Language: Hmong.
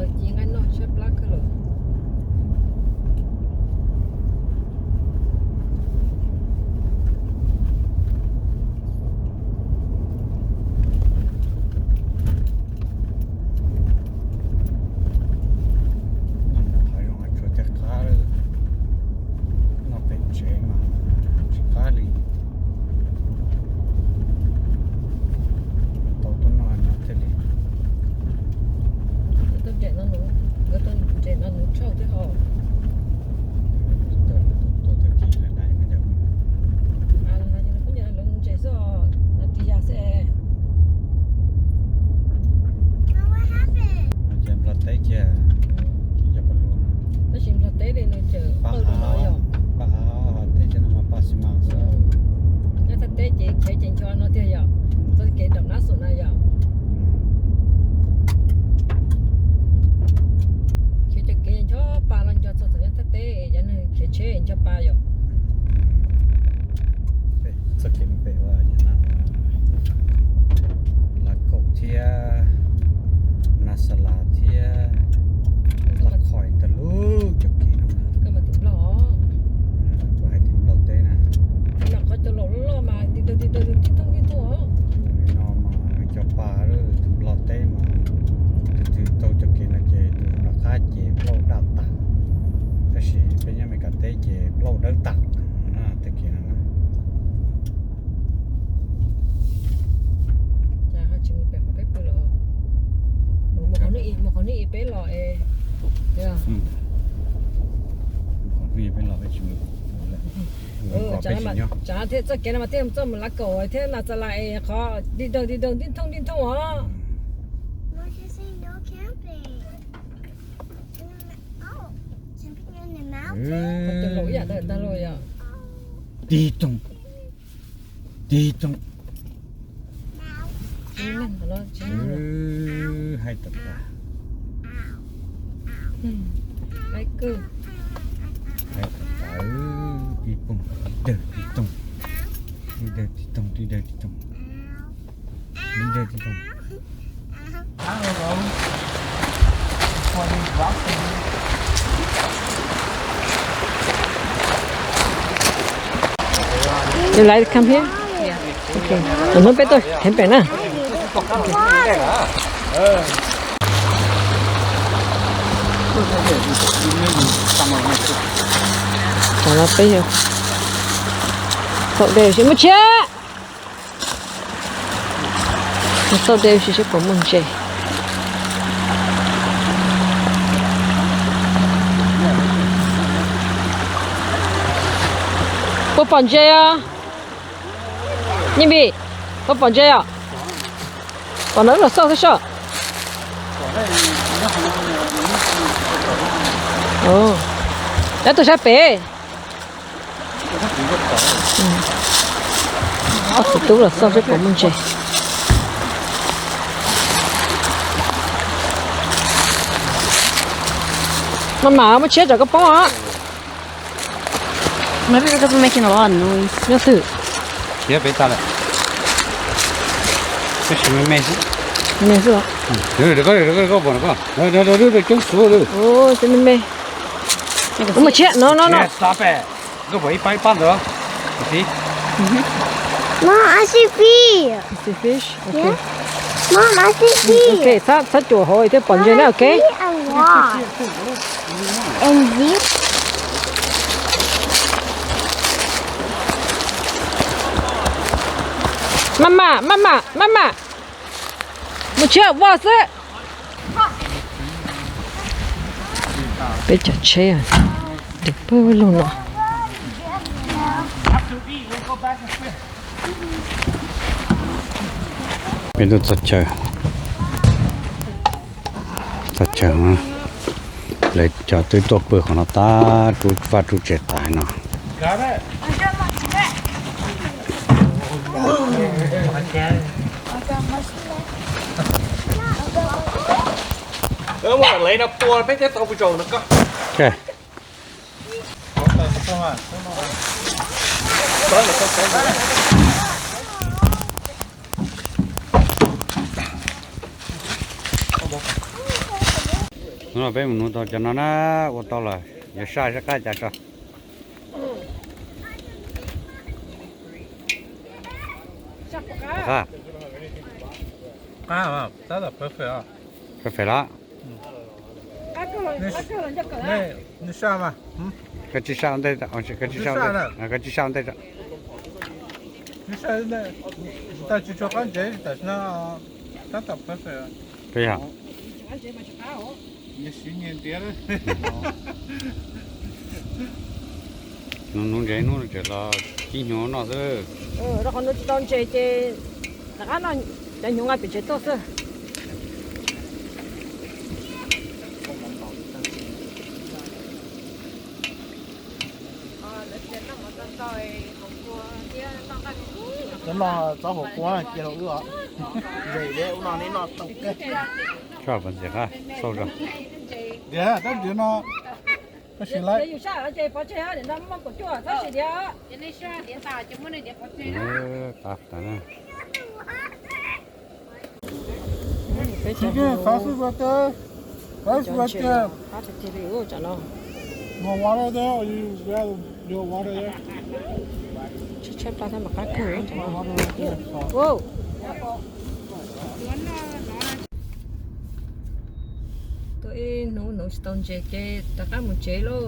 Ci nqaij noj siab plab kawg lawm. Noj qhov zoo tshuav caj qab, noj pem tsev mas tsis qab li. Tau tuaj noj no thiaj li. Nkawd tuaj nres no nws, nkawd tuaj nres no nws tshauj thiab hos. Tuaj tag kis lawm na, kuv nyob lawv ntses xwb, lawv ris yas xwb es. Ces Nplog teb kiag, tab sis Nplog teb li nws tseem pab av, pab av, teb cov no mas pab xi mas xwb. Nyob Thaib teb ces khiav ces ncho no tiag yom, txoj kev nram qab xum na yom. Khiav cov kev ncho pa los ncho txog thaum nyob Thaib teb, cov neeg khiav tsheb ncho pa yom. Txoj kev pem ua Lav Kaum thiab Nas Xas Las thiab Lav Khoim ntawd lub cov kev no. Kuv hais tias Nplog teb na. Qhov cov laus loj loj mas tib daws tib daws tib thooj tib thooj os. Li no mas cov pa lawm tus Nplog teb mas tus twg taug cov kev no ces tus rov qab ces plaub daj tas. Tab sis peb nyob Amelikas teb ces plaub dawb tas. Tej kev no na. Cas ho tsis mus pem qhov peb pw lawm? Mus qhov hnub ib peb los es. Mus qhov hnub ib peb los peb tsis mus. Tsam no thiaj txoj kev no mas thiaj txoj mus Lav Kaum thiab Nas Xas Las es qhov dig dawg dig dawg dig thooj dig thooj os. Tig toog, tig toog. Hais tawm tas. Hais tawm tas, tig toog, tig dawg tig toog, tig dawg tig toog, tig dawg tig toog. You like to come here? Okay. Hnub peb tuaj heev pem na. Tam no peb yog thaum de si muaj tshiab. Thaum de si seb puas muaj ntses. Puas pom ntses os? Nyiaj Npis, puas pom ntses os? Pom no wb los xauj xwb soj. Dab tuaj sab pem. Ob txiv tub los xauj seb puas muaj ntses. Maj mam muab tshiab tsam koj poob os. Nyob twg? Khiav pem tas lawm. Tab sis me me xwb. Me xwb los? Koj pom no, coob xwb lawm. Cov me me. Muaj tshiab no no no. Koj pom ib pab ib pab ntawd. Mom, I see fish. You see fish? Okay. Mom, I see fish. Okay, txhob, txhob cuam hauv thiaj pom ntses na, okay? I see a lot. And this? Maj mam, maj mam, maj mam. Mus tshiab voj xwb. Peb cov tsheb, peb lug no. Peb tuaj txog chaw, txog chaw, lawv cov twb tuaj pw qhov no tag, rub vaj rub tsev tas no. Hnub no peb mus nuv tau cov no na, ua tau lawm, yuav saj seb qab cas tso. Qab, qab, perfect los. Koj tsis saj ua ntej, koj tsis saj ua ntej tso. Tsis tshua qab ntsev, tam sim no tab tom perfect. Yog nuv ntses hnub tseem los cib hnyuv noj xwb. Rau qhov nuv tsis tau ntses ces rov qab noj cov hnyuv nqa pem tsev tuaj xwb. Cov no txob hauv kua cia rau wb os. Ntses ub no neb noj tau kawg. Tso pov ntxiv qab xauj zog. Tias tab sis no tab sis lawm. Peb cov hluas, peb cov ntses qab tiag tiag li cov no. Tshaib tshaib plab thiab mas qab kawg cov no. Tuaj ib hnub nuv tsis tau ntses ces rov qab mus tsev lauj.